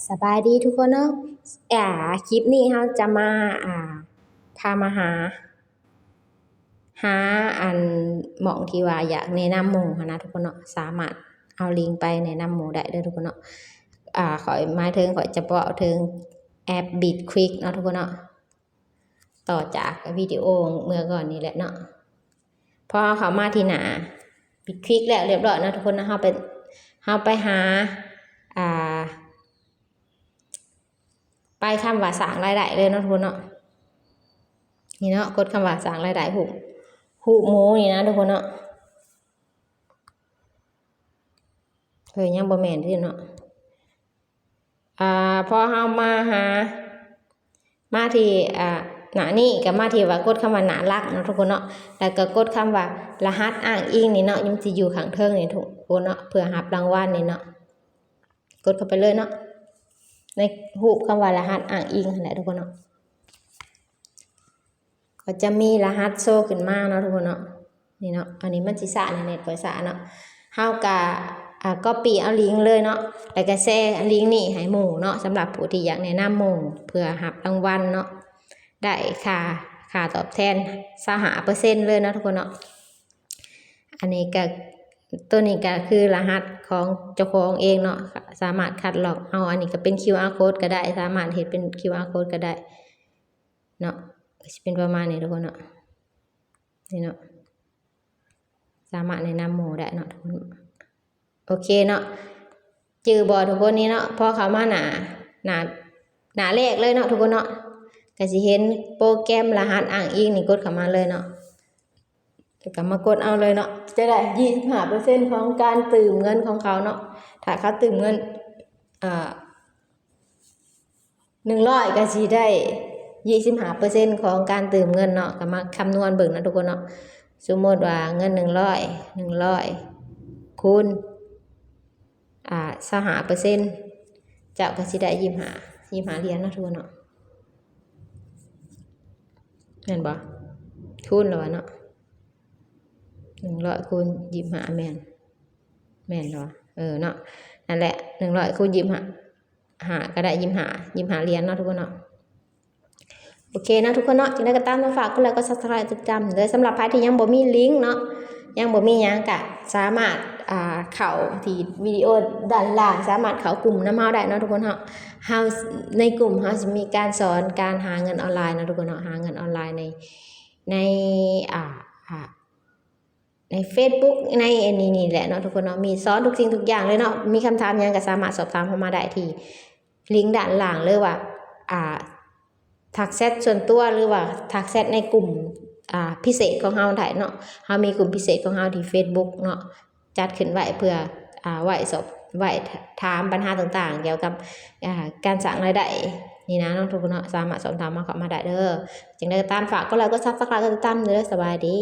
ສະບາຍດີທຸກຄົນເນາະ ອາ ຄລິບນີ້ເຮົາຈະມາ ອາ ພາມາຫາ ຫາອັນ ໝ່ອງທີ່ວ່າຢາກແນະນຳໝູ່ຫັ້ນນະທຸກຄົນເນາະ ສາມາດເອົາລິງໄປແນະນຳໝູ່ໄດ້ເດີທຸກຄົນເນາະ ອາ ຂ້ອຍ ໝາຍເຖິງຂ້ອຍຈະເວົ້າເຖິງແອັບ Bitquick ເນາະທຸກຄົນເນາະ ຕໍ່ຈາກວິດີໂອເມື່ອກ່ອນນີ້ແຫຼະເນາະ ພໍເຮົາເຂົ້າມາທີ່ໜ້າ Bitquick ແລ້ວຮຽບຮ້ອຍເນາະທຸກຄົນເນາະ ເຮົາໄປ ເຮົາໄປຫາ ອາ ໄປຄຳວ່າສ້າງລາຍໄດ້ເລີຍເນາະທຸກຄົນເນາະ ນີ້ເນາະ ກົດຄຳວ່າສ້າງລາຍໄດ້ ຮູບ ຮູບໝູນີ້ນະທຸກຄົນເນາະ ເອີ ຍັງບໍ່ແມ່ນເດີເນາະ ອາ ພໍເຮົາມາຫາ ມາທີ່ ອາ ໜ້ານີ້ ກໍມາທີ່ວ່າກົດຄຳວ່າໜ້າຫຼັກເນາະທຸກຄົນເນາະ ແລ້ວກໍກົດຄຳວ່າລະຫັດອ້າງອີງນີ້ເນາະ ມັນຊິຢູ່ຂ້າງເທິງນີ້ທຸກຄົນເນາະ ເພື່ອຮັບລາງວັນນີ້ເນາະ ກົດເຂົ້າໄປເລີຍເນາະ ໃນຮູບຄຳວ່າລະຫັດອ້າງອີງຫັ້ນແຫຼະທຸກຄົນເນາະ ກໍຈະມີລະຫັດໂຊຂຶ້ນມາເນາະທຸກຄົນເນາະ ນີ້ເນາະ ອັນນີ້ມັນຊິຊ້າແດ່ ເນັດຂ້ອຍຊ້າເນາະ ເຮົາກໍ ອາ ກັອບປີ້ເອົາລິງເລີຍເນາະ ແລ້ວກໍແຊລິງນີ້ໃຫ້ໝູ່ເນາະ ສຳລັບຜູ້ທີ່ຢາກແນະນຳໝູ່ເພື່ອຮັບລາງວັນເນາະ ໄດ້ຄ່າ ຄ່າຕອບແທນຊາວຫ້າເປີເຊັນເລີຍເນາະທຸກຄົນເນາະ ອັນນີ້ກໍ ໂຕນີ້ກໍຄືລະຫັດຂອງເຈົ້າຂອງເອງເນາະ ສາມາດຄັດລອກເອົາ ອັນນີ້ກໍເປັນຄິວອາໂຄດກໍໄດ້ ສາມາດເຮັດເປັນຄິວອາໂຄດກໍໄດ້ເນາະ ກໍຊິເປັນປະມານນີ້ທຸກຄົນເນາະ ນີ້ເນາະ ສາມາດແນະນຳໝູ່ໄດ້ເນາະທຸກຄົນ ໂອເຄເນາະ ຈື່ບໍ່ທຸກຄົນ ນີ້ເນາະ ພໍເຂົ້າມາໜ້າ ໜ້າ ໜ້າແລກເລີຍເນາະທຸກຄົນເນາະ ກໍຊິເຫັນໂປຣແກຣມລະຫັດອ້າງອີງນີ້ ກົດເຂົ້າມາເລີຍເນາະ ແລ້ວກໍມາກົດເອົາເລີຍເນາະ ຈະໄດ້ຊາວຫ້າເປີເຊັນຂອງການຕື່ມເງິນຂອງເຂົາເນາະ ຖ້າເຂົາຕື່ມເງິນ ເອີ ໜຶ່ງຮ້ອຍ ກໍຊິໄດ້ຊາວຫ້າເປີເຊັນຂອງການຕື່ມເງິນເນາະ ກໍມາຄຳນວນເບິ່ງເນາະທຸກຄົນເນາະ ສົມມຸດວ່າເງິນໜຶ່ງຮ້ອຍ ໜຶ່ງຮ້ອຍ ຄູນ ອາ ຊາວຫ້າເປີເຊັນ ເຈົ້າກໍຊິໄດ້ຊາວຫ້າ ຊາວຫ້າຫຼຽນເນາະທຸກຄົນເນາະ ແມ່ນບໍ່? ຄູນແລ້ວວະເນາະ ໜຶ່ງຮ້ອຍຄູນຊາວຫ້າ ແມ່ນ ແມ່ນແລ້ວວະ ເອີເນາະ ນັ້ນແຫຼະ ໜຶ່ງຮ້ອຍຄູນຊາວຫ້າ ຫາກໍໄດ້ຊາວຫ້າ ຊາວຫ້າຫຼຽນເນາະທຸກຄົນເນາະ ໂອເຄເນາະທຸກຄົນເນາະ ຈັ່ງໃດກໍຕາມ ຝາກກົດໄລກົດ Subscribe ຕິດຕາມເດີ ສຳລັບໃຜທີ່ຍັງບໍ່ມີລິງເນາະ ຍັງບໍ່ມີຫຍັງ ກະສາມາດ ອ່າ ເຂົ້າທີ່ວິດີໂອດ້ານລ່າງ ສາມາດເຂົ້າກຸ່ມນຳເຮົາໄດ້ເນາະທຸກຄົນເນາະ ເຮົາ ໃນກຸ່ມເຮົາຊິມີການສອນການຫາເງິນອອນລາຍເນາະທຸກຄົນເນາະ ຫາເງິນອອນລາຍໃນ ໃນ ອ່າ ອ່າ ໃນ Facebook ໃນອັນນີ້ນີ້ແຫຼະເນາະທຸກຄົນເນາະ ມີສອນທຸກສິ່ງທຸກຢ່າງເລີຍເນາະ ມີຄຳຖາມຫຍັງກໍສາມາດສອບຖາມເຂົ້າມາໄດ້ທີ່ລິງດ້ານລ່າງ ຫຼືວ່າ ອ່າ ທັກແຊັດສ່ວນຕົວ ຫຼືວ່າທັກແຊັດໃນກຸ່ມ ອ່າ ພິເສດຂອງເຮົາໄດ້ເນາະ ເຮົາມີກຸ່ມພິເສດຂອງເຮົາທີ່ Facebook ເນາະ ຈັດຂຶ້ນໄວ້ເພື່ອ ອ່າ ໄວ້ສອບ ໄວ້ຖາມບັນຫາຕ່າງໆ ກ່ຽວກັບ ອ່າ ການສ້າງລາຍໄດ້ນີ້ນະເນາະທຸກຄົນເນາະ ສາມາດສອບຖາມມາເຂົ້າມາໄດ້ເດີ ຈັ່ງໃດກໍຕາມ ຝາກກົດໄລກົດ Subscribe ກົດຕິດຕາມເດີ ສະບາຍດີ.